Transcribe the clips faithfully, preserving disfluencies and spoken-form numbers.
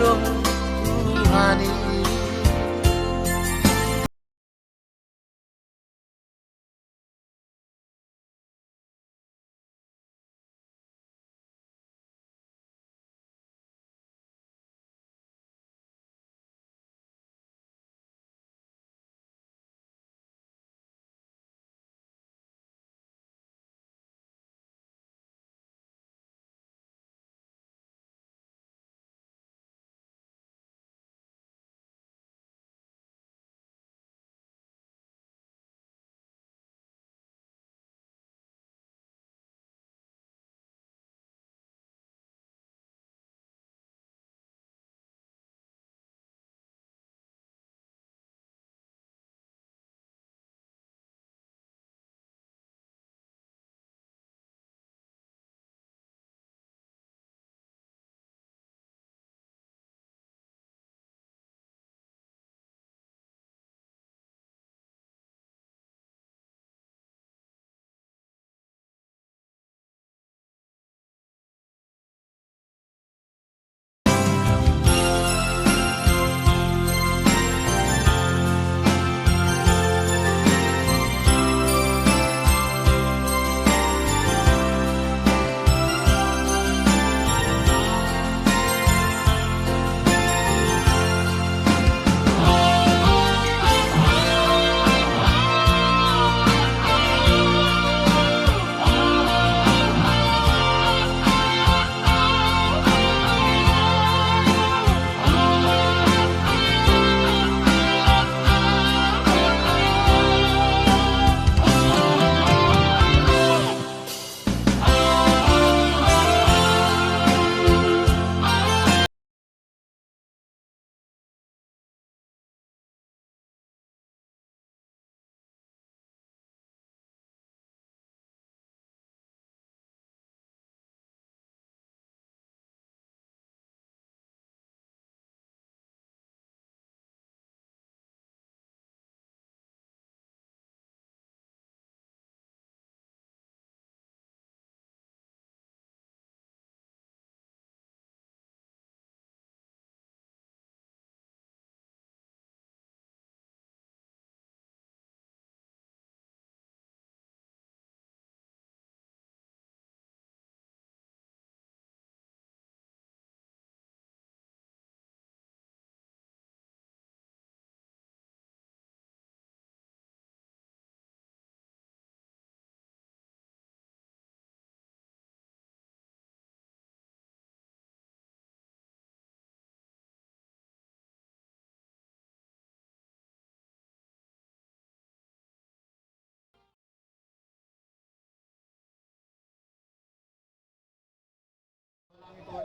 Tuhan i.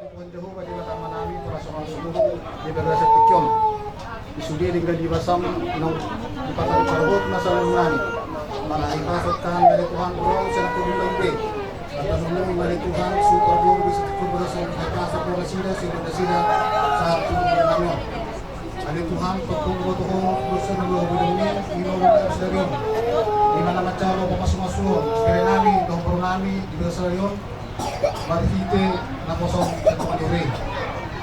Tuhan Jahowa, Debata Amanami, parasonang sumurung di bagasan tingki on. Di sude denggan di basam naung dipatangkar parhot na saleleng nami. Manang i pasot kan ale Tuhan, ro sian tolu na ube. Kata nunung ale Tuhan, super guru bisa tukur berasa, ai pasot do nasida, sehinggo nasida sahat tu nami on. Ale Tuhan, tongtong boto Ho dosa na dua hubungan ni, ino na sadari on. Ima na manjalo pamasumasuon, bere nami, dohot boru nami, di bagasan sadari on. Marhite naposo ni Tuhan i.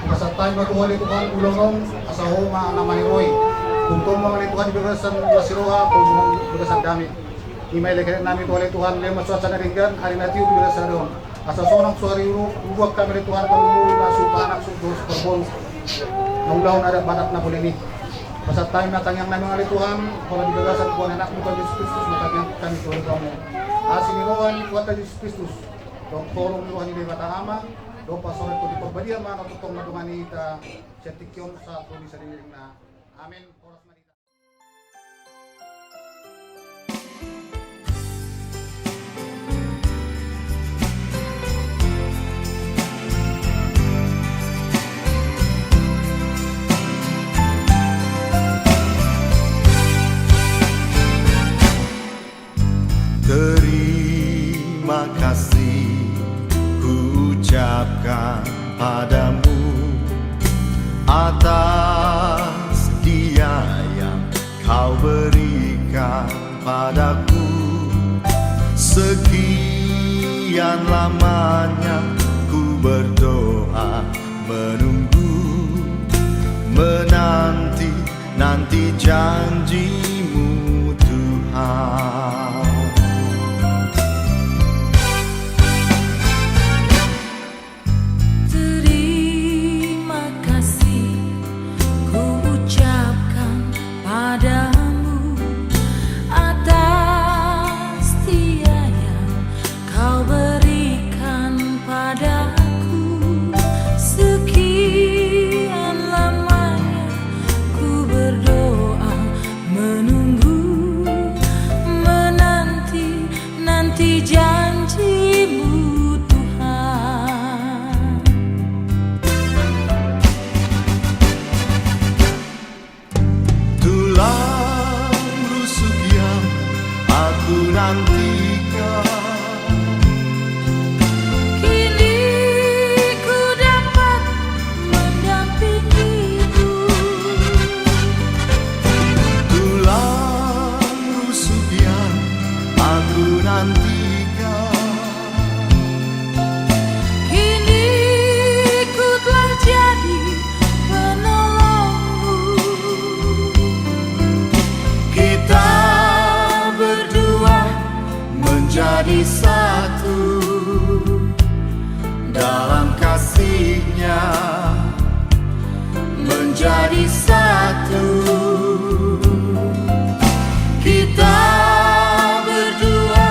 Hupasahat hami ma tu Ho ale Tuhan ulaon on, asa Ho ma na maniroi. Tongtong ma ale Tuhan di bagasan las ni roha, tongtong di bagasan dame. Ima i lehonon nami tu Ho ale Tuhan, lehon ma suhat sian na denggan, ari na tio di bagasan sadari on. Asa sonang so ari urup, urup hami ale Tuhan, parbue, ima suhut anak, suhut boru, suhut parboru. Mangulahon adat Batak na bolon i. Pasahat hami ma tangiang nami ale Tuhan, holan di bagasan goar ni Anakmu Tuhan Jesus Kristus, ma tangiang hami tu Ho ale Tuhan. Asi ni roha ni Tuhanta Jesus Kristus. Dohot holong ni roha ni Debata Ama, dohot parsaoran ni Tondi Parbadia ma na tongtong mandongani hita sian tingki on sahat tu di salelenglelengna. Amen. Horas ma di hita. Terima kasih kuucapkan padamu atas dia yang Kau berikan padaku. Sekian lamanya ku berdoa menunggu Janji-Mu, Tuhan. Terima kasih ku ucapkan padamu atas setia yang Kau berikan padaku. Sekian lamanya ku berdoa, menunggu, menanti, nanti janji-Mu, Tuhan. Tulang rusuk yang aku nantikan, kini ku dapat mendampingimu. Tulang rusuk yang aku nantikan, kini ku telah jadi penolongmu. Kita berdua menjadi satu dalam kasih-Nya, menjadi satu. Kita berdua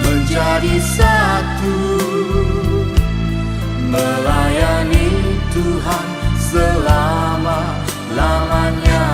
menjadi satu, melayani Tuhan selama-lamanya.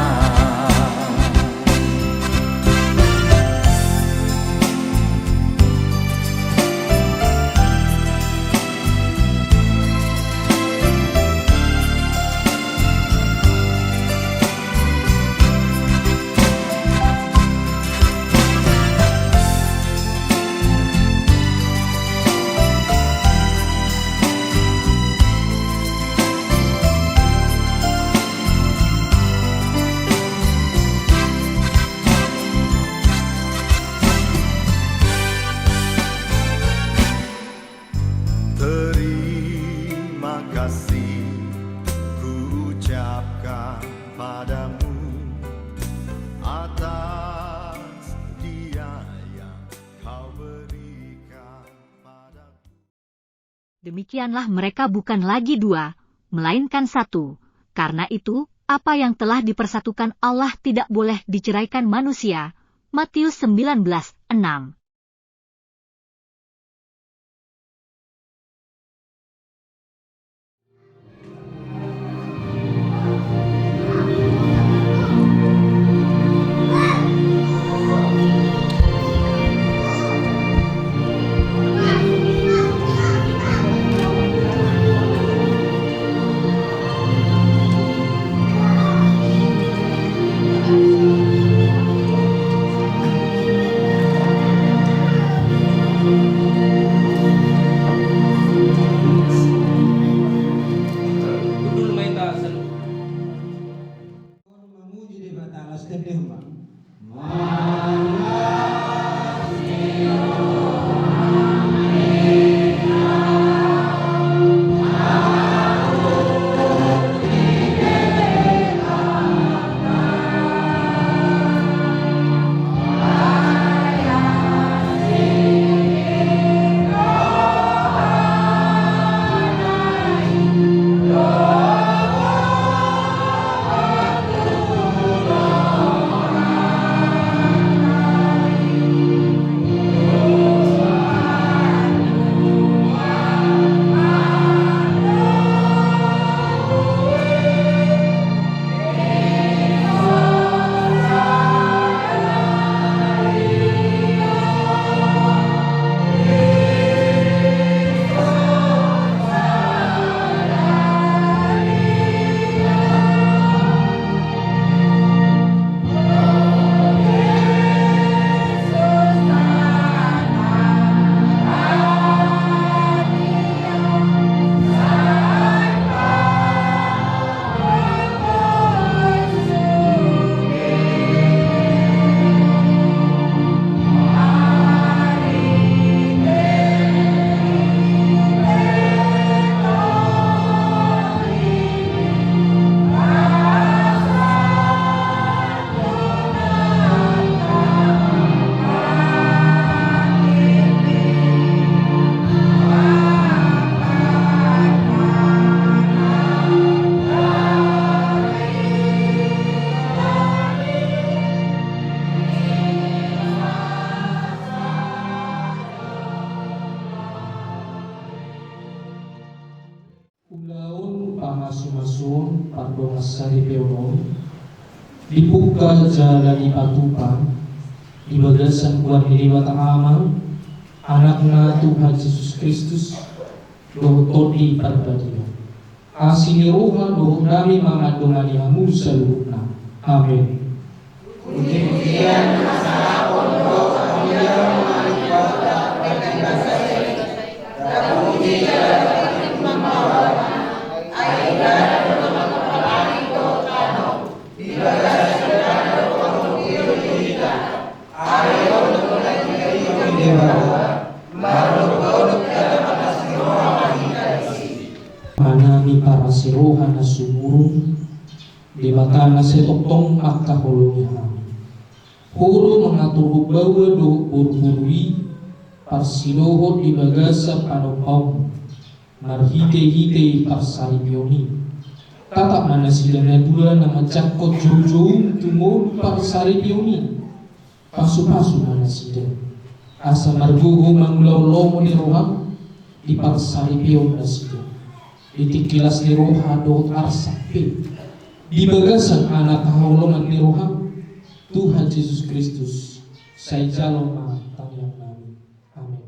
Terima kasih ku ucapkan padamu atas dia yang Kau berikan padaku. Demikianlah mereka bukan lagi dua, melainkan satu. Karena itu, apa yang telah dipersatukan Allah tidak boleh diceraikan manusia. Matius sembilan belas enam. Hundul ma hita saluhutna. Memuji Debata, laos tandehon ma. Dipungka jala dipatupa di bagasan goar ni Debata Ama, Anakna Tuhan Jesus Kristus, dohot Tondi Parbadia. Asi ni roha dohot dame ma mandongani hamu saluhutna. Amen. Manami parasi roha na sumurung, Debata na sai tongtong mangkaholongi hami. Ho do mangaturhon baoa dohot boruboru i parsidohot di bagasan panompaonmu marhitehite parsaripeon i. Tatap ma nasida na dua na manjangkon joujoum tu ngolu parsaripeon i. Pasupasu ma nasida asa margogo mangulahon lomo ni roham di parsaripeon nasida, di tingki las ni roha dohot arsak pe, di bagasan anak haholongan ni roham, Tuhan Jesus Kristus, sai jalo ma tangiang nami. Amen.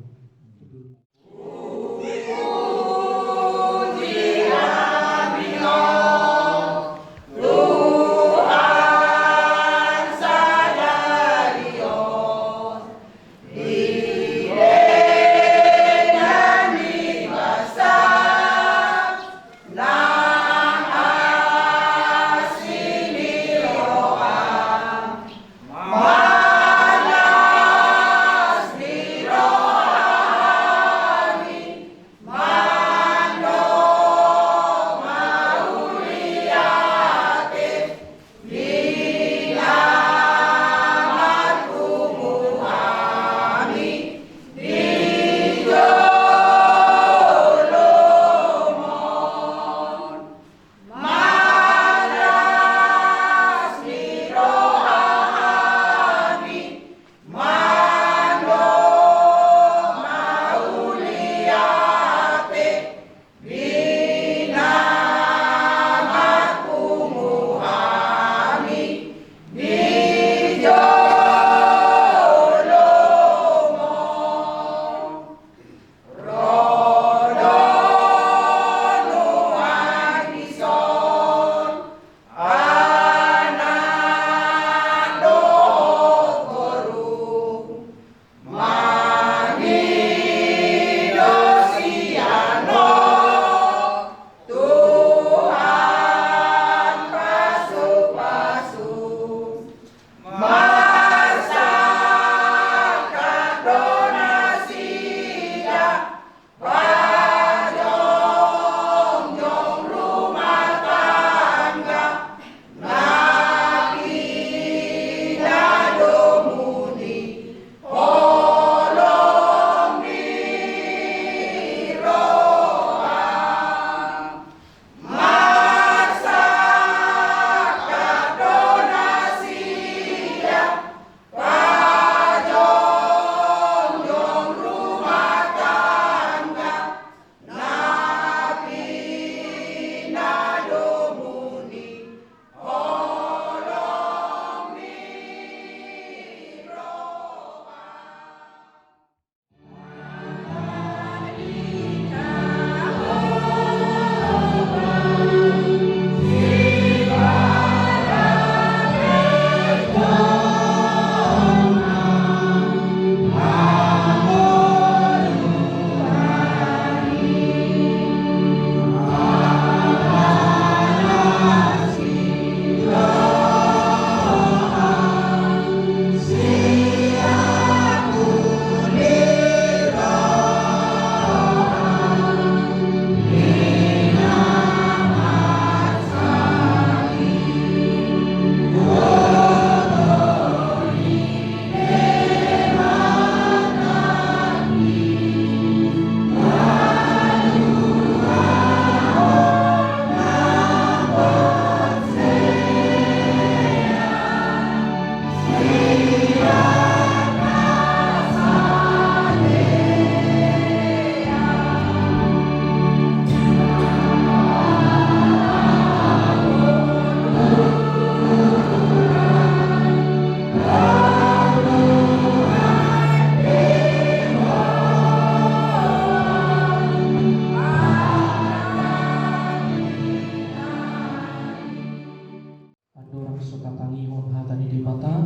Debata,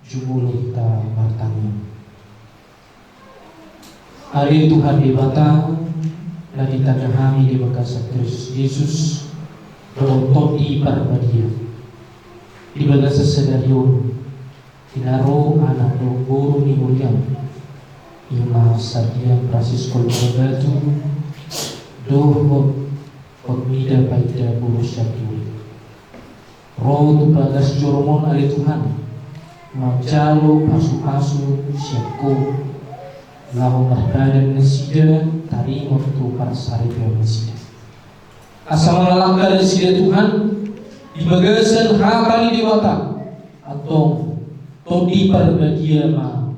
jumolo hita martangiang. Ale Tuhan Debata, na ditanda hami di bagasan Kristus Jesus, dohot Tondi Parbadia. Di bagasan sadari on, di na ro anak dohot boru ni huriaM, i ma Sardian Francisco Lumban Batu, dohot hotmida Paida boru Sianturi. Ro tu bagas joroMon ale Tuhan, manjalo pasupasu sian Ho, laho marpadan nasida taringot tu parsaripeon nasida. Asa mangalangka nasida Tuhan, di bagasan hata ni Debata, antong Tondi Parbadia ma,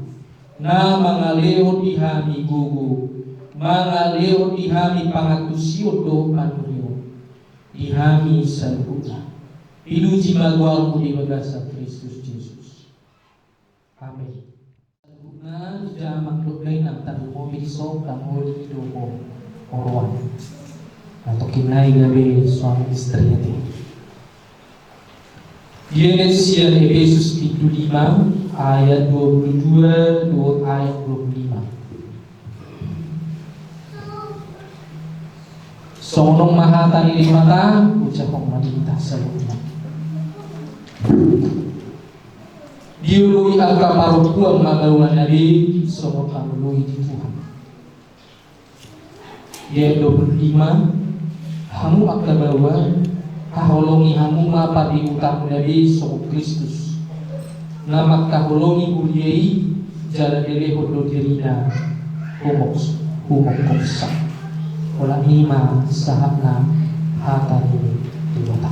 na mangalehon di hami gogo, mangalehon di hami pangantusion dohot panurion di hami saluhutna. Pinuji ma goarMu di bagasan Kristus Jesus. Amen. Saluhutna, damang dohot dainang tarlumobi dison, pangoli dohot oroan. Na tongkin nai gabe suami istri ate. Dienet sian Efesus bindu lima ayat dua puluh dua dohot ayat dua puluh lima. Songon on ma hata ni Debata, ujahon ma di hita saluhutna. Dioloi angka parompuan ma baoa na be songon na dioloi di Tuhan. Ayat dua puluh lima. Hamu angka baoa, haholongi hamu ma pardihutamuna be songon Kristus, na mangkaholongi huria i, jala dilehon do dirina humoks-, humongkopsa. Holan i ma sahatna hata ni Debata.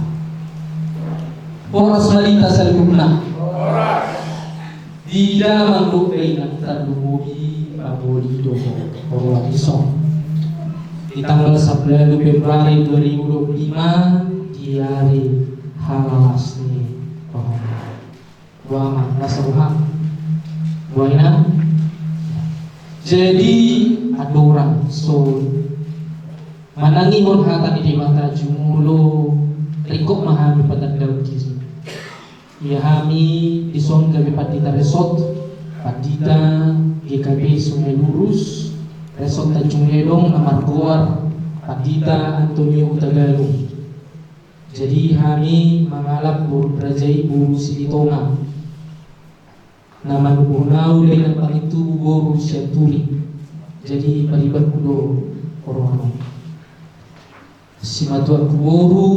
Horas ma di hita saluhutna. Di damang dohot dainang tarlumobi, pangoli dohot oroan, dison, di tanggal sampulu Februari dua ribu dua puluh lima, di ari halalas ni roha. Boha ma, nasa boha? Boha inang? Jadi, andorang so manangihon hata ni Debata, jumolo ringkot ma hami patandaon diri. Ia hami dison gabe pandita resort, Pandita G K P Sungai Lurus, resort Tanjung Ledong, na margoar Pandita Antonio Hutagalung. Jadi hami mangalap boru raja i, boru Silitonga, na manubuhon au dainang pangintubu, boru Sianturi. Jadi paribanku do oroan on. Simatuangku boru,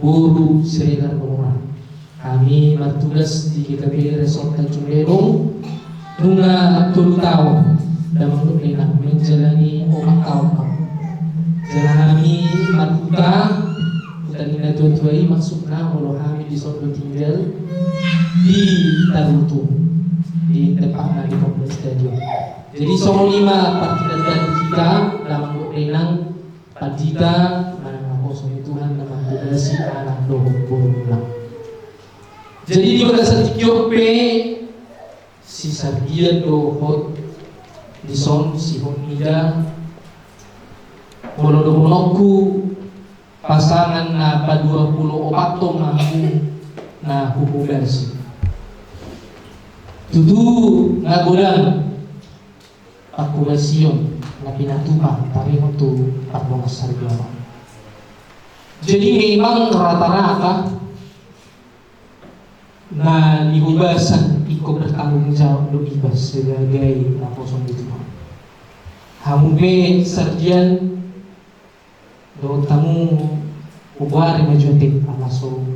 boru Siregar Bongoran. Hami martugas di G K P Resort Tanjung Ledong nunga tolu taon, damang dohot dainang, menjalani opat taon ma. Jala hami marhuta, huta ni natuatua i maksudna, molo hami dison do tinggal di Tarutung, di tempatna di Kompleks Stadion. Jadi songon i ma partingkian hita, damang dohot dainang, pandita manang naposo ni Tuhan na manghobasi anak dohot boruna. Jadi di bagasan tingki on pe, si Sardian dohot dison si hotmida, molo dohononku, pasangan na paduapuluopathon ma hamu na huhobasi. Tutu nga godang panghobasion na pinatupa taringot tu pardongansaripeon. Jadi memang rata-rata na nihobasan ingkon bertanggung jawab do iba sebagai naposo ni Tuhan. Hamu pe Sardian, dohot hamu, huboari ma jo ate, ala so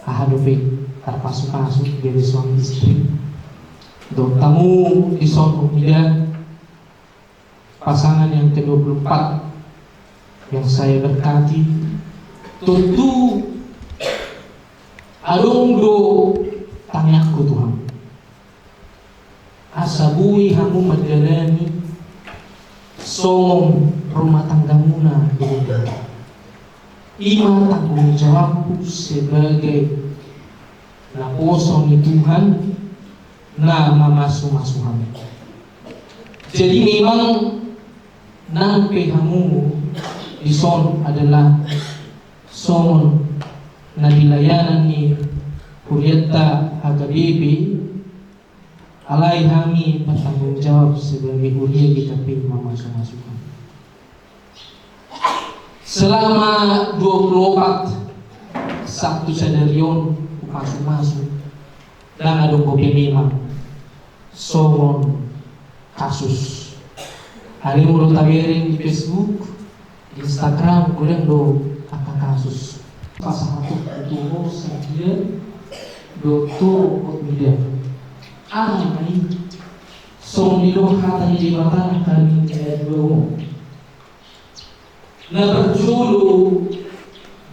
aha dope, tarpasupasu gabe suami istri. Dohot hamu dison, hotmida, pasangan yang kedua puluh empat yang saya berkati, tontu adong do tangiangku tu hamu. Asa boi hamu mandalani songon rumah tanggamuna dohot. I ma tanggung jawabku sebagai naposo ni Tuhan na mamasumasu hamu. Jadi memang nang pe hamu dison adalah songon na di layanan ni hurianta H K B P, alai hami bertanggung jawab sebagai huria GKPI mamasumasu. Selama dua puluh opat Sabtu sadari on, masumasu, ndang adong dope memang songon kasus. Alai molo tabereng di Facebook, di Instagram, godang do angka kasus. Pasahaton tu ho sadia dohot ho mida. Aha ma i? Songon i do hata ni Debata na paling dua on. Na parjolo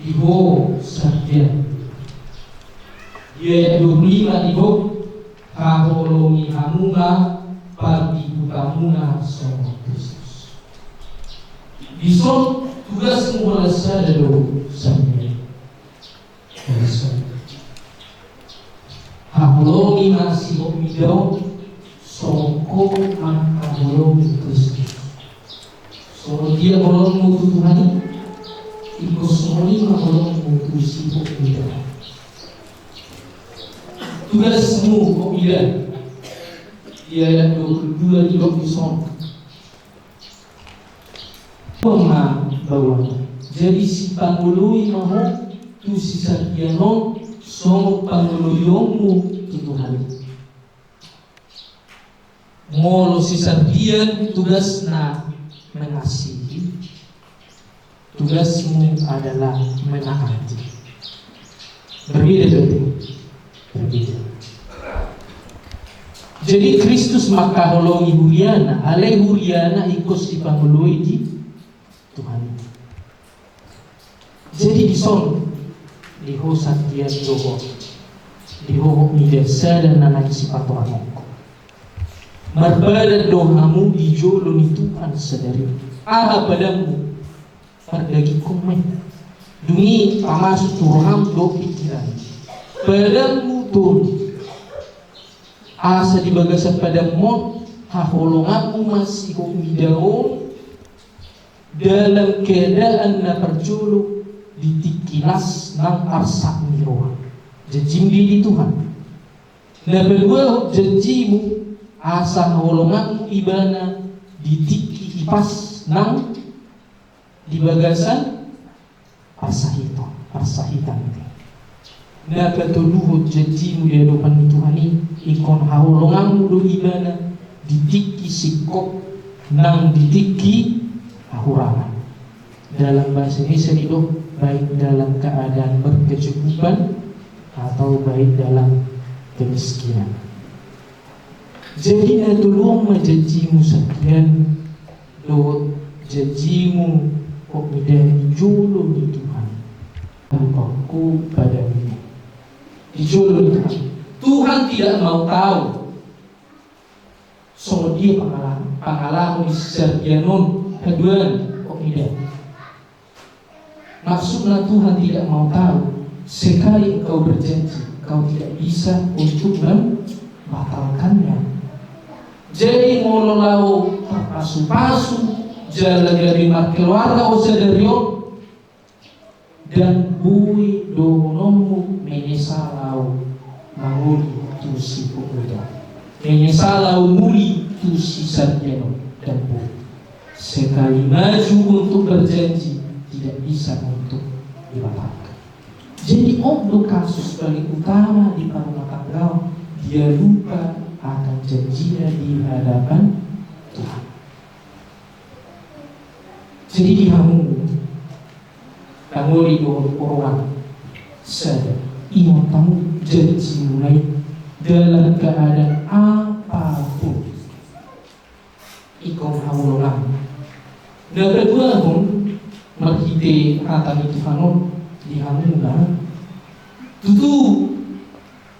di ho sadia. Di ayat dua puluh lima didok, haholongi hamu ma pardihutamuna songon Kristus. Dison tugasmu holan sada do sadia. Haholongi ma sihok mida on songon ho mangkaholongi Kristus. Songon dia holongmu tu Tuhan i, ingkon songon i ma holongmu tu sihok mida on. Tugasmu hok mida. Di ayat dua puluh dua didok dison. Ho ma baoa. Jadi sipangoloi ma ho tu sisardian on songon pangoloionmu tu Tuhan i. Molo sisardian tugasna mengasihi, tugasmu adalah menaati. Berbeda berarti. Berbeda. Jadi Kristus mangkaholongi huriana, alai huriana ingkon sipangoloi di Tuhan. Jadi dison di ho sadia dohot di ho mida sada na naeng sipatupaonku. Marpadan do hamu di jolo ni Tuhan sadari. Aha padanmu? Pardagingkon ma i. Dung i pamasuk tu roham dohot pikiran. Padanmu tolu. Asa di bagasan padanmon, haholonganmu ma sihok mida on dalam keadaan na parjolo di tingki las nang arsak ni roha. Janjim di, di Tuhan. Na paduahon janjimu asa haholonganmu ibana di tingki ipas nang di bagasan parsahiton, parsahitan. Na patoluhon janjimu di adopan ni Tuhan i, ingkon haholonganmu do ibana di tingki singkop nang di tingki hahurangan. Dalam bahasa Indonesia didok, baik dalam keadaan berkecukupan atau baik dalam kemiskinan. Jadi na tolu on ma janjimu sadia dohot janjimu hok mida di jolo ni Tuhan. Lupa ho padanmu di jolo ni Tuhan. Tuhan tidak mau tahu songon dia pangala-, pangalaho ni sisardian on, haduan hok mida. Maksudna Tuhan tidak mau tahu, sekali engkau berjanji, kau tidak bisa untuk membatalkannya. Jadi molo laho tarpasupasu jala gabe markeluarga ho sadari on, ndang boi dohononmu menyesal ahu mangoli tu si pemuda. Menyesal ahu muli tu sisardian on, ndang boi. Sekali maju untuk berjanji, tidak bisa untuk dibatalkan. Jadi on do kasus paling utama di parrumatanggaon, dia lupa akan janjinya di hadapan Tuhan. Jadi di hamu pangoli dohot oroan, sada, ingot hamu janjimuna i dalam keadaan apapun. Ingkon haholongan. Na paduahon, marhite hata ni Tuhan on di hamuna, tutu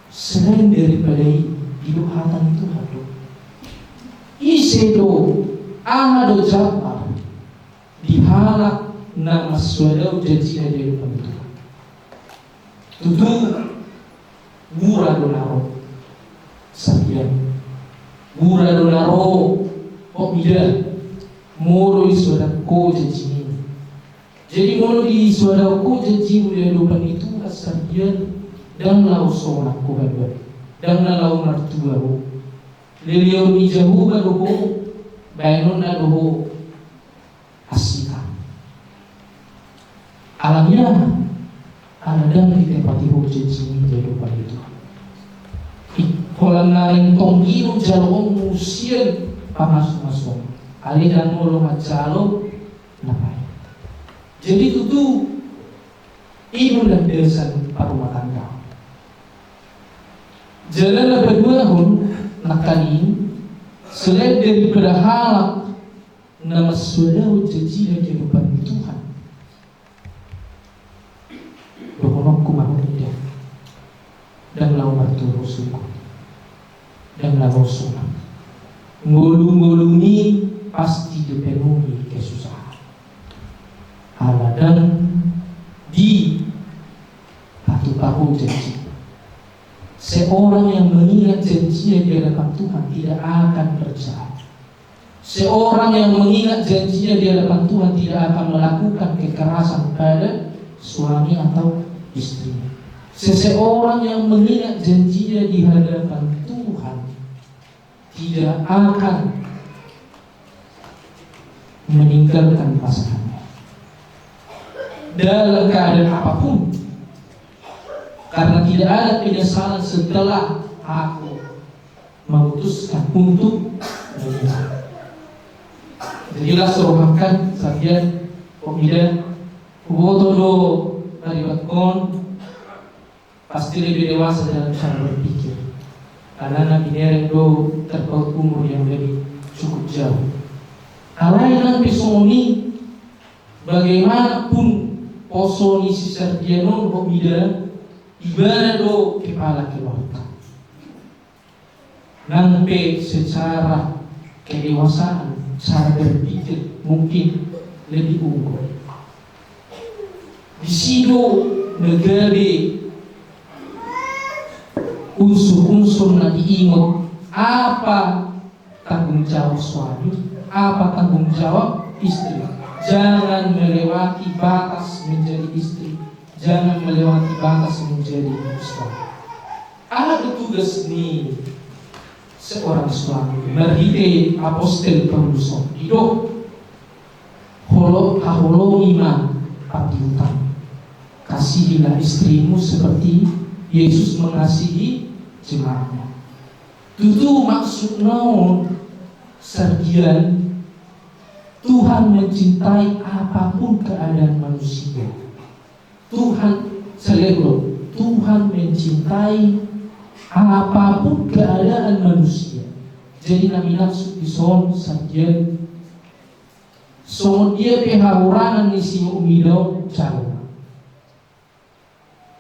selain daripada i, didok hata ni Tuhan do, ise do, aha do jambar di halak na mansoadahon janjina di adopan ni Tuhan. Tutu, mura do na ro. Sadia. Mura do na ro. Hok mida. Molo disoadahon ho janjim i. Jadi molo disoadahon ho janjim i di adopan ni Tuhan sadia, ndang laho sonang ho haduan. Ndang na laho martua ho. Leleon ni Jahowa do ho, baenonna do ho. Asita. Alani aha? Ala ndang ditepati ho janji ni Jahowa itu. Holan na ringtong i do jaloonmu sian pamasumasuon. Alai ndang olo manjalo na baen. Jadi tutu i do landasan parrumatangga. Jala na paduahon nangkaning, selain daripada halak na masihuahon janjina di adopan ni Tuhan, dohononku ma ho, ndang laho martua ho sungkun, ndang laho sunat. Ngolungolung i pasti dipenuhi kesusahan. Ala ndang dipatupa ho janji. Seorang yang mengingat janjinya di hadapan Tuhan tidak akan berjahat. Seorang yang mengingat janjinya di hadapan Tuhan tidak akan melakukan kekerasan pada suami atau istrinya. Seseorang yang mengingat janjinya di hadapan Tuhan tidak akan meninggalkan pasangannya dalam keadaan apapun, karena tidak ada penyesalan setelah aku memutuskan untuk menikah. Jadi las rohangkan sabian, kok mida huboto do paribatkon pasti lebih dewasa dalam cara berpikir. Karena na binereng do terpaut umur yang lebih cukup jauh. Alai nang pe songon i, bagaimanapun poso ni si Sardian on, ho mida, ibana do kepala keluarga. Nang pe secara kedewasaan, cara berpikir mungkin lebih unggul. Di si do na gabe unsur-unsur na diingot, apa tanggung jawab suami, apa tanggung jawab istri. Jangan melewati batas menjadi istri, jangan melewati batas menjadi suami. Aha do tugas ni seorang suami? Marhite apostel Paulus on didok, holo, haholongi ma pandihutam. Kasihilah istrimu seperti Yesus mengasihi jemaatnya. Tutu maksudna on, Sardian, Tuhan mencintai apapun keadaan manusia. Tuhan selalu, Tuhan mencintai apapun keadaan manusia. Jadi na dimaksud dison, Sardian, songon dia pe hahurangan ni si Umida on, jalo.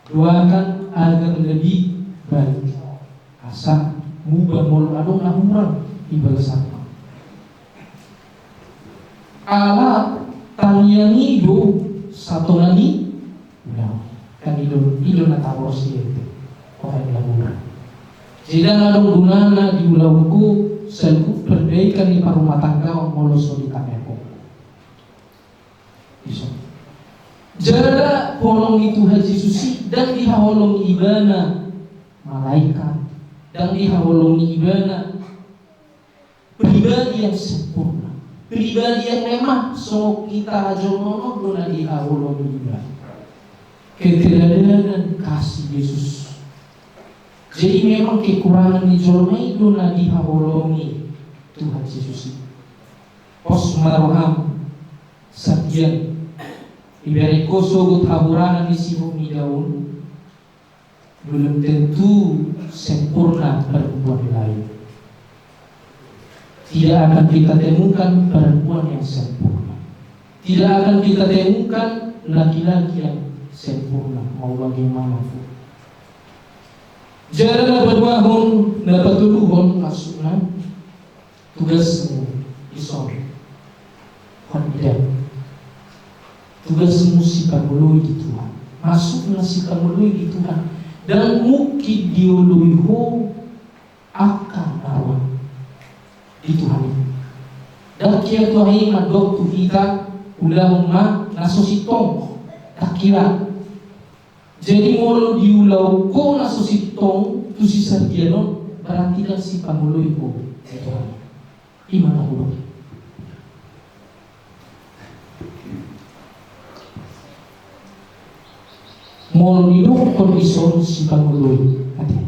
Doakan agar lebih baik. Asa muba molo adong na hurang di bagasan. Ala tangiang i do satonga ni ulaon. Kan i do, i do na taborsihon tu Tuhan, ulaon. Jadi ndang adong gunana di ulaonku saluhut perbaikan ni parrumatanggaon molo so ditangiangkon. Iso. Jala holong ni Tuhan Jesus i ndang dihaholongi ibana malaikat, ndang dihaholongi ibana pribadi yang sempurna, pribadi yang lemah. Songon hita jolma on do na dihaholongi ibana keteladanan kasih Yesus. Jadi memang kekurangan ni jolma i do na dihaholongi Tuhan Jesus i. Pos ma roham, Sardian, iberengko sogot hahurangan ni si Umida on, belum tentu sempurna perempuan lain. Tidak akan kita temukan perempuan yang sempurna. Tidak akan kita temukan laki-laki yang sempurna, mau bagaimanapun. Jala na paduahon, na patoluhon maksudna, tugasmu ison, ho mida, tugasmu sipangoloi di Tuhan. Maksudna sipangoloi di Tuhan, ndang mungkin dioloi ho angka na roa di Tuhan i. Ndang hea Tuhan i mandok tu hita, ulahon ma na so sintong. Ndang hea. Jadi molo diulahon ho na so sintong tu sisardian on, berarti kan sipangoloi ho di Tuhan. I ma na hudok. Molo didokkon dison sipangoloi, ate.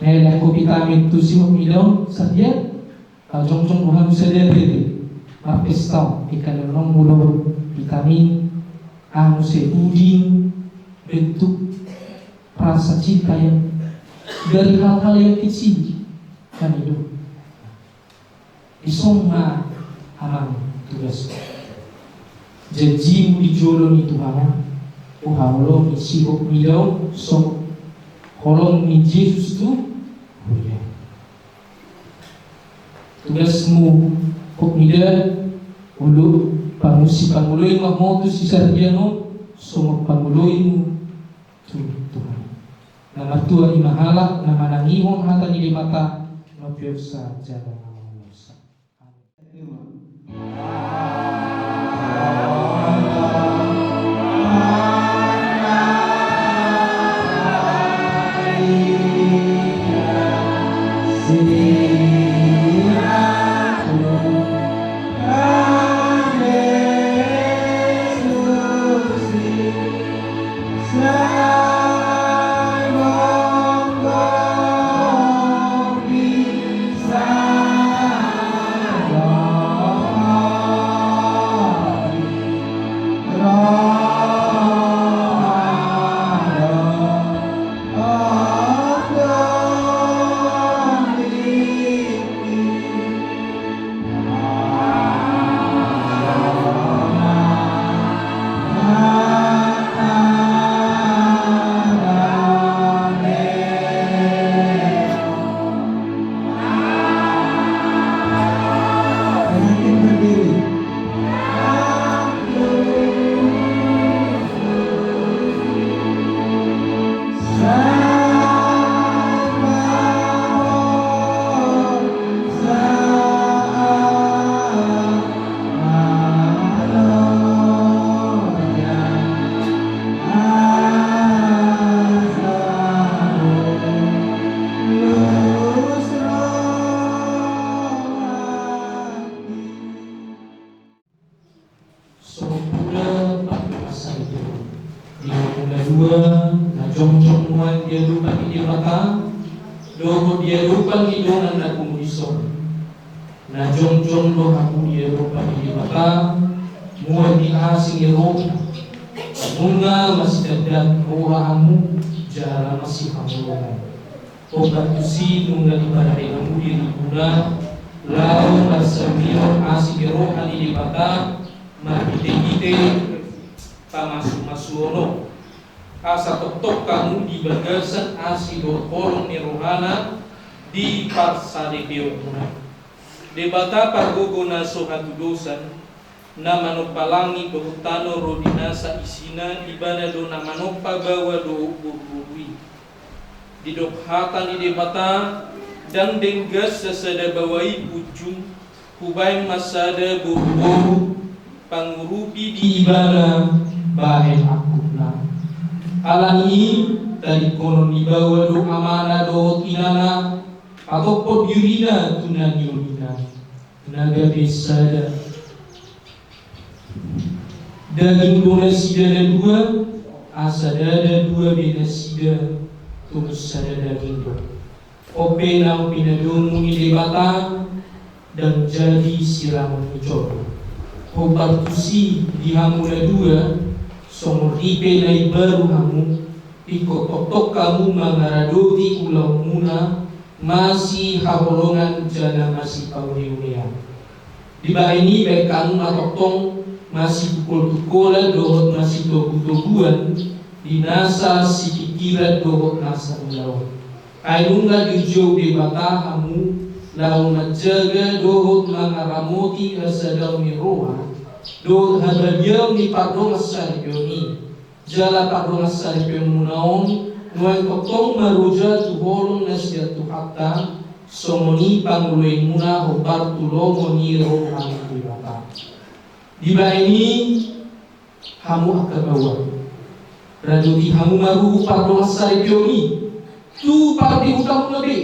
Na elak ho pitamin tu sihomidon sadia, jongjong do hamu sadari ate. Marpesta on, ingkon na nunga molo pitamin, anu, sebuding, bentuk rasa cinta yang dari hal-hal yang kecil, kan itu. Dison ma amang tugas. Janjimu di jolo ni Tuhan, huhaholongi sihomidon songon holong ni Jesus tu huria. Tugasmu, homida, olo, pamusi pangoloi ma ho tu sisardian on songon pangoloimu tu Tuhan. Na martua i ma halak na manangihon hata ni Debata, na piosa jala na mamusa. Amin. Songon mula pardongansaripeon di hamuna dua na jongjong nuaeng di adopan ni Debata dohot di adopan ni dongan na pungu dison. Na jongjong do hamu di adopan ni Debata, mual ni asi ni rohana, nunga masidandanon roha hamu jala masihaholongan. Hombar tusi nunga diparade hamu dirimuna laho marsaulion asi ni roha ni Debata marhitehite pamasumasuon on. Asa tongtong hamu di bagasan asi dohot holong ni rohana diparsadepeonmuna. Debata pargogo na so hatudosan, na manompa langit dohot tano ro di nasa isina, ibana do na manompa baoa dohot boruboru i. Didok hata ni Debata, ndang denggan sasada baoa i punjung, hubahen ma sada boruboru pangurupi di ibana bahen angkupna. Alani i, tadingkonon ni baoa do amana dohot inana, patophon dirina tu na niolina. Na gabe sada daging do nasida na dua, asa ndada dua be nasida, torus sada daging do. On pe naung pinadomu ni Debata, ndang jadi sirangon ni joro. Hombar tusi di hamu na dua, songon ripe na imbaru hamu, ingkon tongtong hamu mangaradoti ulaonmuna, masihaholongan jala masipauneunean. Dibahen i bahen hamu ma tongtong masitungkoltungkolan dohot masitogutoguan di nasa sipingkiran dohot nasa ulaon. Ai nunga dijou Debata hamu laho manjaga dohot mangaramoti hasadaon ni roha dohot habadiaon ni pardongansaripeon i. Jala pardongansaripeonmuna on nuaeng tongtong maroja tu holong na sian Tuhanta, songon i pangoloimuna hombar tu lomo ni roha ni Debata. Dibahen i, hamu angka baoa, Radopi hamu ma ruhut pardongansaripeon i tu pardebutanmuna be,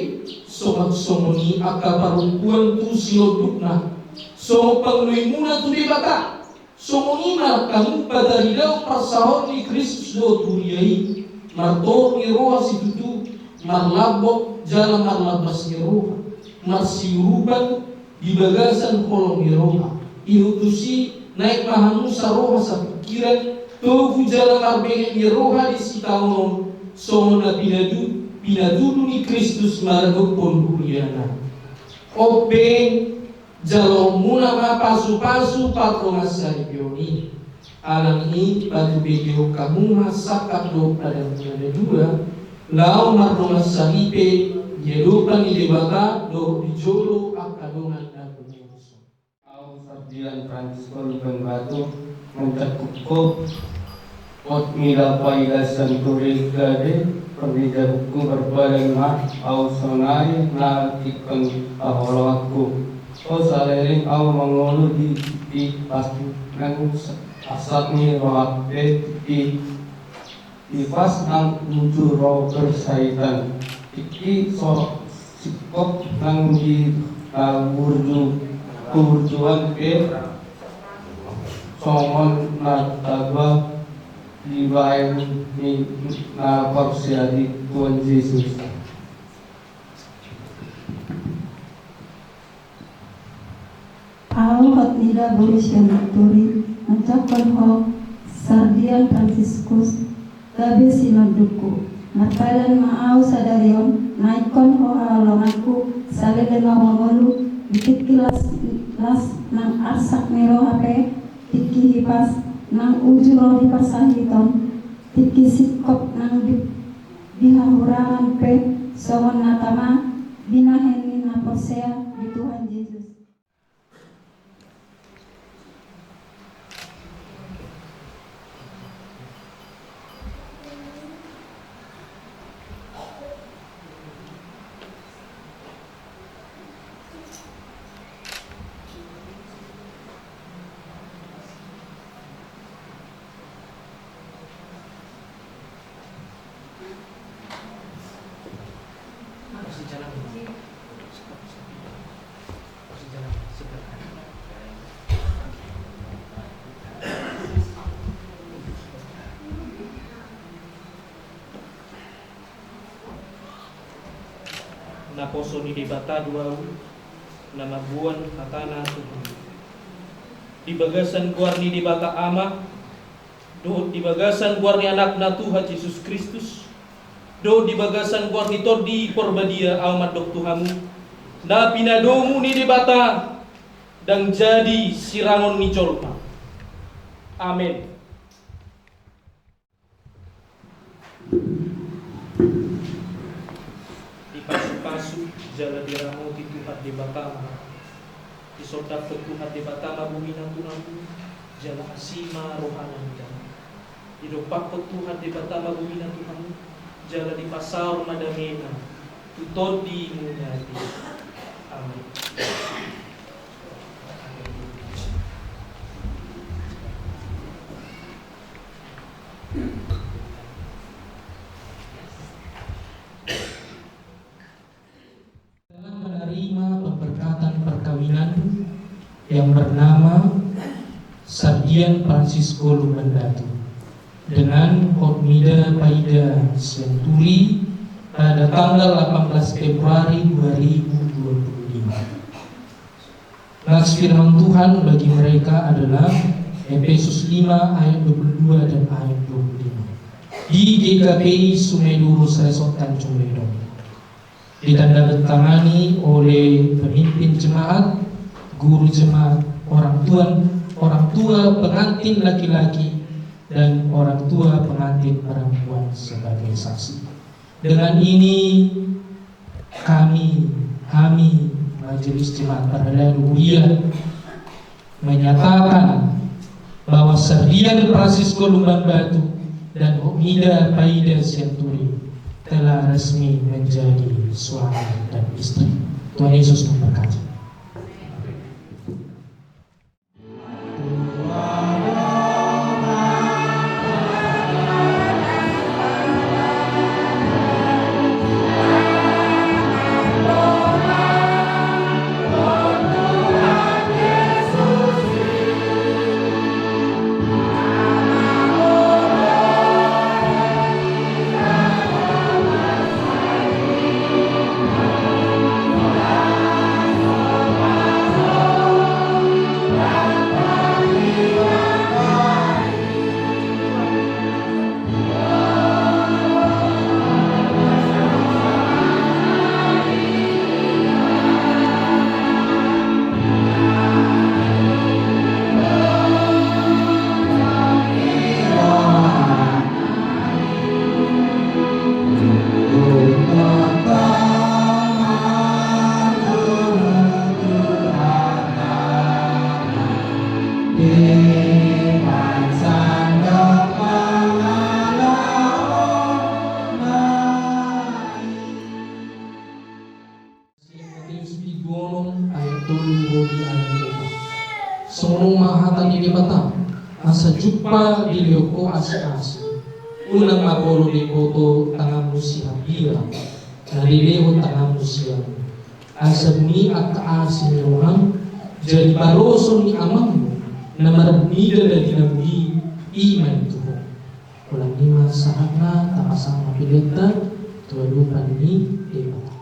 songon, songon i angka parompuan tu sinondukna, songon panguloimuna tu Debata. Songon i ma hamu pataridaon parsaoran ni Kristus dohot huria i, martorop ni roha situtu, marlambok jala marlambas ni roha, marsiurupan di bagasan holong ni roha. Ihut tusi naeng ma hamu saroha sapingkiran, togu jala marbenget ni roha di sitaonon, songon na pinadu-, pinatudu ni Kristus maradophon huriana. On pe, jaloonmuna ma pasupasu pardongansaripeon i. Alani i patupahon hamu ma sangkap dohot padanmuna na dua, laho mardongansaripe di adopan ni Debata dohot di jolo angka dongan na humurus. Ahu Sardian Francisco Lumban Batu, manjangkon ho Hotmida Paida Sianturi, gabe parjabungku, marpadan ma ahu saonari na tingkos haholonganku. Ho saleleng ahu mangolu di tingki Hipas nang arsak ni roha pe, tingki Hipas nang uju ro parsahiton, tingki so-, singkop nang di na burju-, burjuan pe, songon na tabo dibahen ni na porsea di Tuhan Jesus. Ahu Hotmida Boris Sianturi, manjangkon ho Sardian Franciscus, gabe sinondukku. Marpadan ma ahu sadari on, naingkon ho haholonganku, saleleng ahu mangolu, di tingki las, las nang arsak ni roha pe, tingki Hipas nang uju ro di parsahiton, tingki singkop nang di, di hahurangan pe, songon na tama binahen ni na porsea di Tuhan Jesus. Naposo ni Debata do ahu, na mamboan hatana tu hamu. Di bagasan goar ni Debata Ama, dohot di bagasan goar ni Anakna Tuhan Jesus Kristus, dohot di bagasan goar ni Tondi Porbadia, ahu mandok tu hamu, na pinadomu ni Debata, ndang jadi sirangon ni jolma. Amen. Dipasupasu jala diramoti Tuhan Debata ma. Disondangkon Tuhan Debata ma bumi na tu hamu, jala asi ma rohana tu hamu. Didompakkon Tuhan Debata ma bumi na tu hamu, jala dipasaor ma damena tu tondimuna be. Amen. Telah menerima pemberkatan perkawinan yang bernama Sardian Francisco Lumban Batu dengan Hotmida Paida Sianturi pada tanggal delapan belas Februari dua ribu dua puluh lima. Nas firman Tuhan bagi mereka adalah Efesus lima ayat dua puluh dua dan ayat dua puluh lima. Di G K P I Sumedurus Resort Tanjung Ledong. Ditandatangani oleh pemimpin jemaat, guru jemaat, orang tua, orang tua pengantin laki-laki, dan orang tua pengantin perempuan sebagai saksi. Dengan ini kami, kami Majelis Jemaat Parhalado Huria menyatakan bahwa Sardian Francisco Lumban Batu dan Hotmida Paida Sianturi telah resmi menjadi suami dan istri. Tuhan Yesus memberkati. Debata, asa jumpa dilehon Ho asi-asi. Unang ma molo diboto tanganmu sihambira, na dilehon tanganmu sian. Asa buni angka asi ni roham jadi baroson ni Amangmu na marnida na di na bui, i ma i tu ho. Holan i ma sahatna, tapasahat ma peleanta tu adopan ni Debata.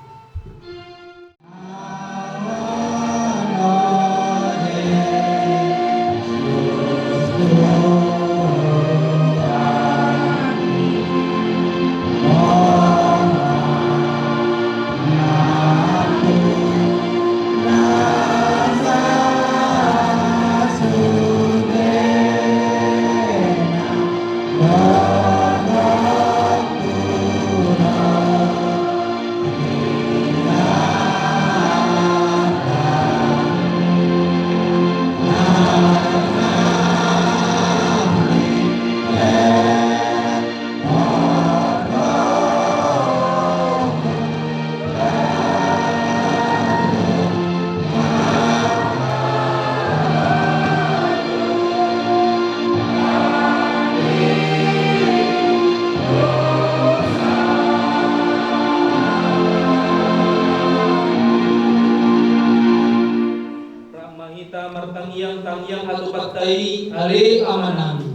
Rap ma hita martangiang, tangiang hatopanta i. Ale Amanami.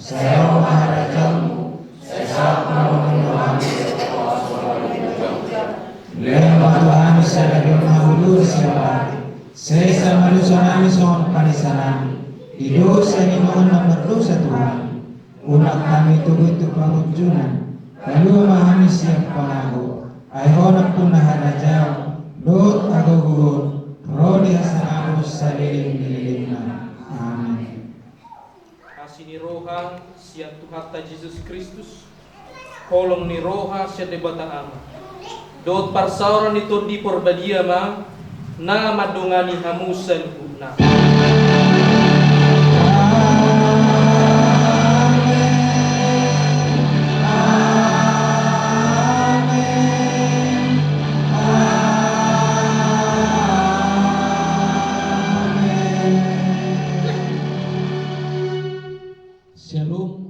Sai saut ma harajaonmu, sai saut ma rohanami. Lehon ma tu hami sadari on hangoluan siapari. Sesa ma dosanami songon panesanami di dosa ni dongan na mardosa tu hami. Unang hami tubu tu pangunjunan, palua ma hami sian pangago. Ai Ho nampuna harajaon dohot hagogoon, ro di hasangapon saleleng ni lelengna. Amin. Asi ni roha sian Tuhanta Jesus Kristus, holong ni roha sian Debata Ama, dohot parsaoran ni Tondi Porbadia ma na mandongani hamu saluhutna. Shalom.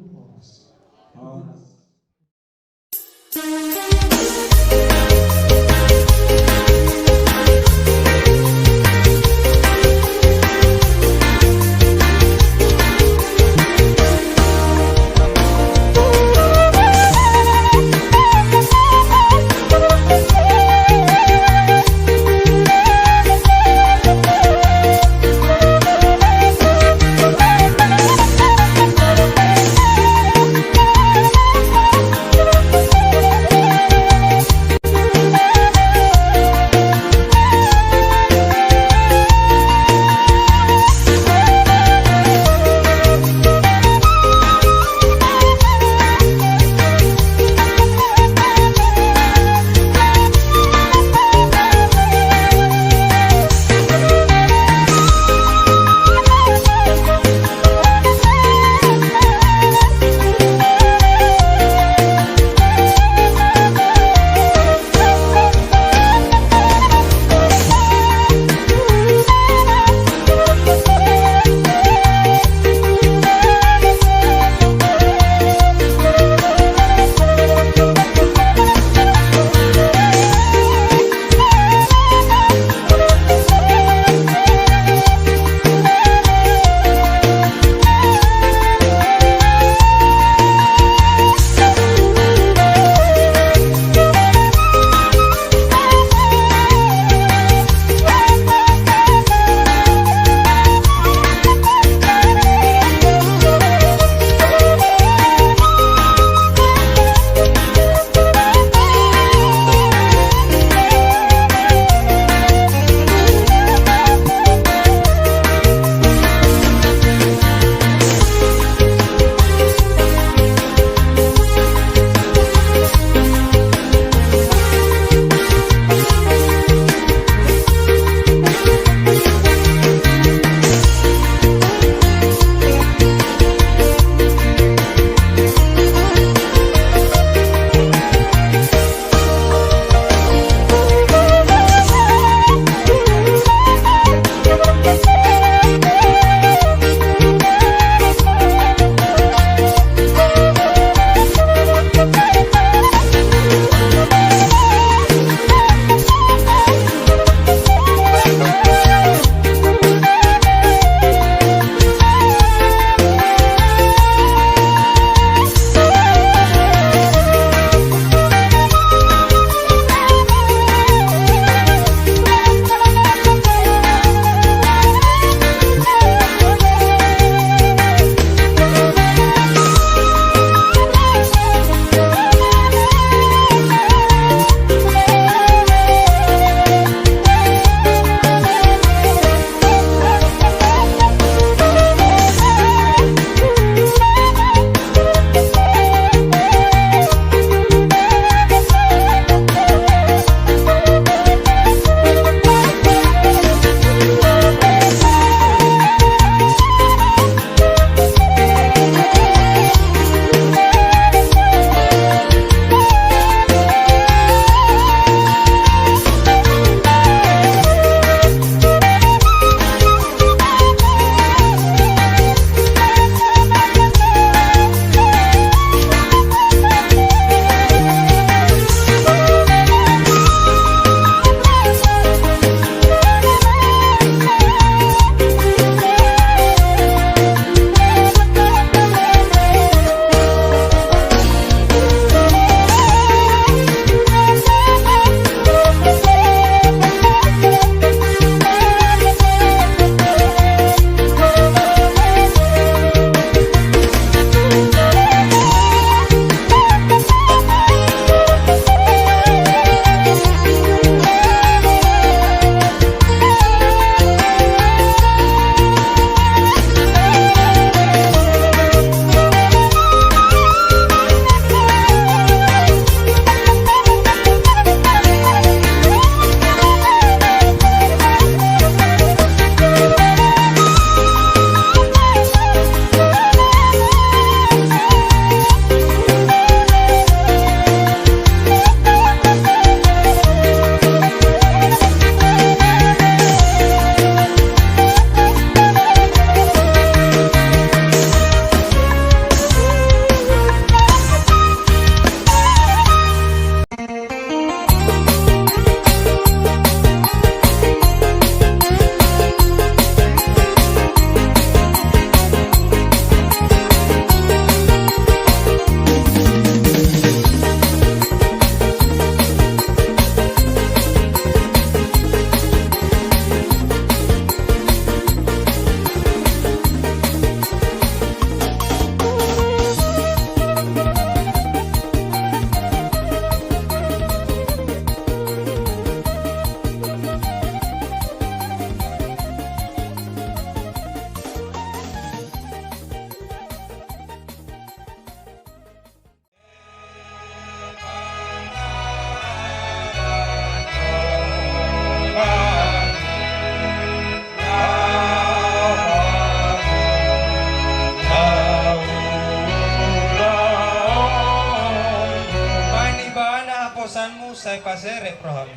Sai paserep rohami.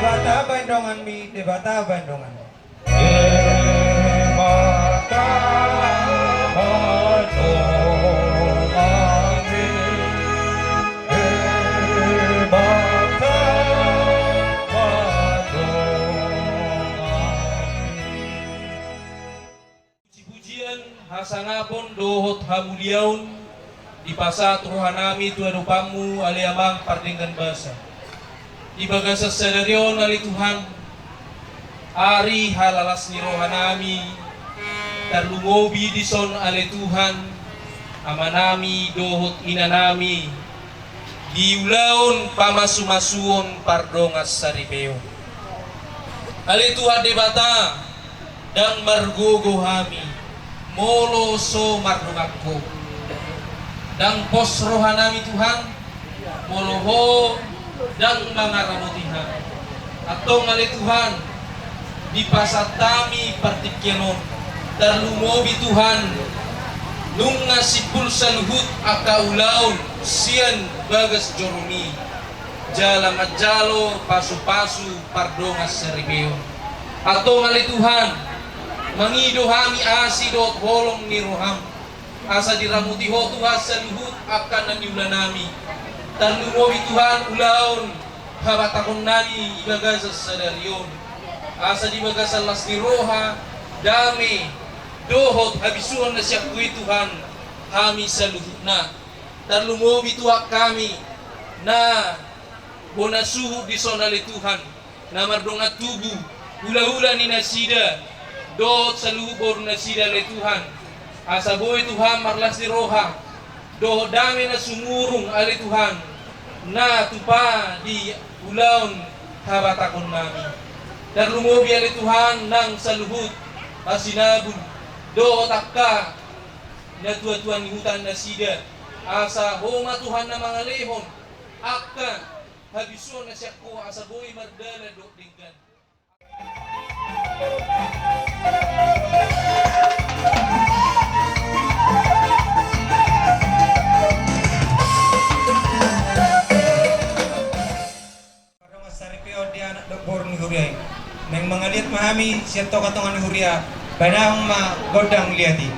Debata baen donganmi, Debata baen donganmi. Pujipujian, hasangapon dohot hamuliaon dipasahat rohanami tu adopanmu, ale Amang pardenggan basa. Di bagasan sadari on, ale Tuhan, ari halalas ni rohanami, tarlumobi dison, ale Tuhan, amanami dohot inanami, di ulaon pamasumasuon pardongansaripeon. Ale Tuhan Debata, ndang margogo hami molo so mardongan Ho. Ndang pos rohanami, Tuhan, molo Ho ndang mangaramoti hami. Antong, ale Tuhan, dipasahat hami partingkian on, tarlumobi, Tuhan, nunga simpul saluhut angka ulaon sian bagas joromi, jala manjalo pasupasu pardongansaripeon. Antong, ale Tuhan, mangido hami asi dohot holong ni roham, asa diramoti Ho, Tuhan, saluhut angka na niulanami. Tarlumobi, Tuhan, ulaon habatahonnami di bagasan sadari on, asa di bagasan las ni roha, dame dohot habisuhon na sian Ho i, Tuhan, hami saluhutna. Tarlumobi, Tuhan, hami na bona suhut dison, ale Tuhan, na mardongan tubu, hulahula ni nasida dohot saluhut borunasida, ale Tuhan. Asa boi, Tuhan, marlas ni roha dohot dame na sumurung, ale Tuhan, na tupa di ulaon habatahonnami. Tarlumobi, ale Tuhan, nang saluhut hasinabun dohot angka natuatua ni hutanasida. Asa Ho ma, Tuhan, na mangalehon angka habisuhon na sian Ho, asa boi mardalan dohot denggan. Pardongansaripeon di anak dohot boru ni huria i. Naeng mangaliat ma hami sian tongatonga ni huria, baenahon ma gondang liat i.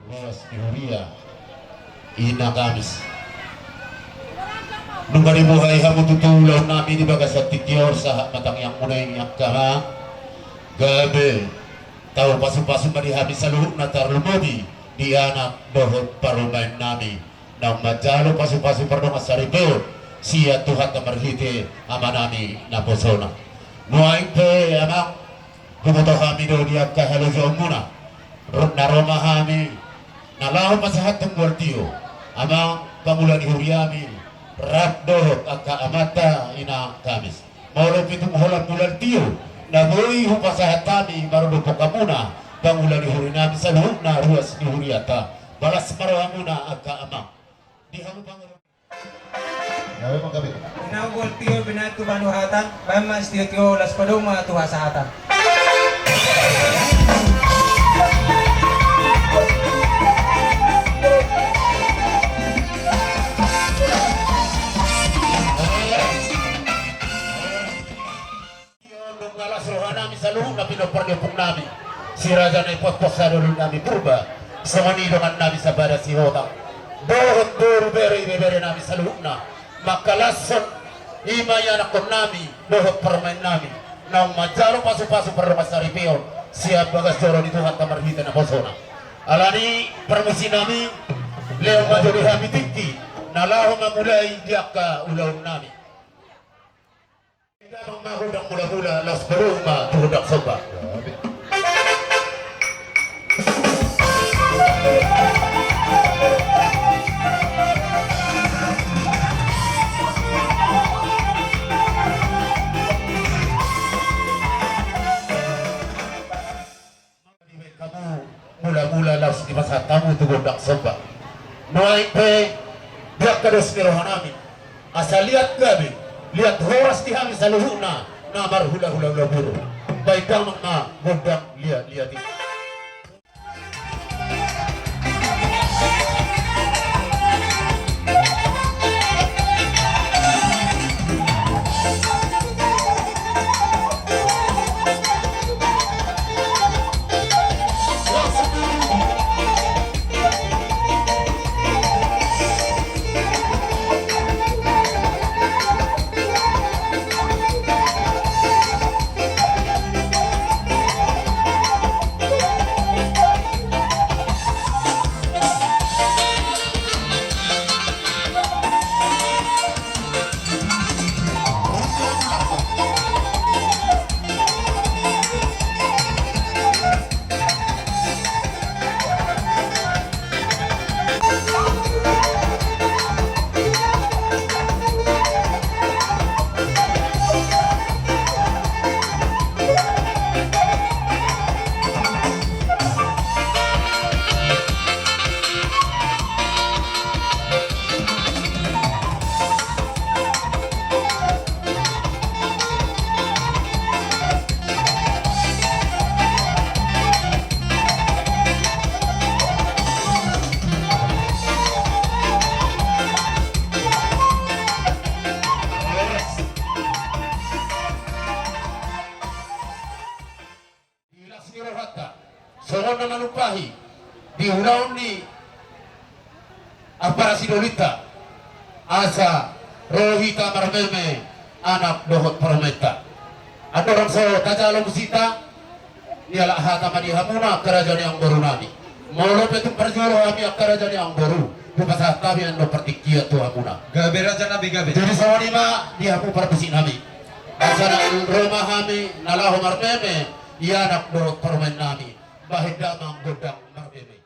Ruas ni huria, ina Kamis. Nunga dibuhai hamu tutu ulaonnami di bagasan tingki on sahat ma tangiangmuna i, angka amang. Gabe tau pasupasu ma di hami saluhutna, tarlumobi di anak dohot parumaennami, naung manjalo pasupasu pardongansaripeon sian Tuhanta marhite amanami naposona. Nuaeng pe, amang, huboto hami do di angka halojaonmuna, ro-, na ro ma hami na laho pasahathon mual tio, amang pangula ni huriami, rap dohot angka amanta ina Kamis. Molo pitu holan mual tio na boi hupasahat hami maradophon hamuna, pangula ni hurinami saluhutna ruas ni hurianta, balas ma rohamuna, angka amang. Di hamu pangula. Gabe ma gabe. Inna mual tio binahen tu panuhatan, bahen ma sitiotio, laos padomu ma tu hasahatan. Nunga las rohanami saluhutna pinompar ni ompungnami, si Raja Naipospos, sadolonnami Purba, Songon i dongan nami Sabada Sihotang dohot boru, bere, ibebere nami saluhutna, mangkalashon i ma ianakhon nami dohot parumaen nami naung manjalo pasupasu pardongansaripeon sian bagas joro ni Tuhanta marhite naposona. Alani i parmusik nami, lehon ma jo di hami tingki na laho mamulai di angka ulaon nami. Damang ma gondang mulamula, laos boru ma tu gondang somba. Dibaen hamu mulamula, laos dipasahat hamu tu gondang somba. Nuaeng pe di angka dos ni roha nami, asa liat gabe, liat horas di hami saluhutna na marhulahula ulaboru. Baen damang ma gondang liatliat i. Di las ni rohanta, songon na manumpahi di ulaon ni ampara sidolinta, asa ro hita marmeme anak dohot parumaenta. Andorang so tajalo musikta, nialap hata ma di hamuna angka raja ni amangboru nami. Molo pe tung parjolo hami angka raja ni amangboru, dipasahat hami annon partingkian tu hamuna. Gabe raja nami, gabe. Jadi songon i ma di hamu parmusik nami. Asa na ro ma hami na laho marmeme, ianak dohot parumaen nami, bahen damang gondang marmeme.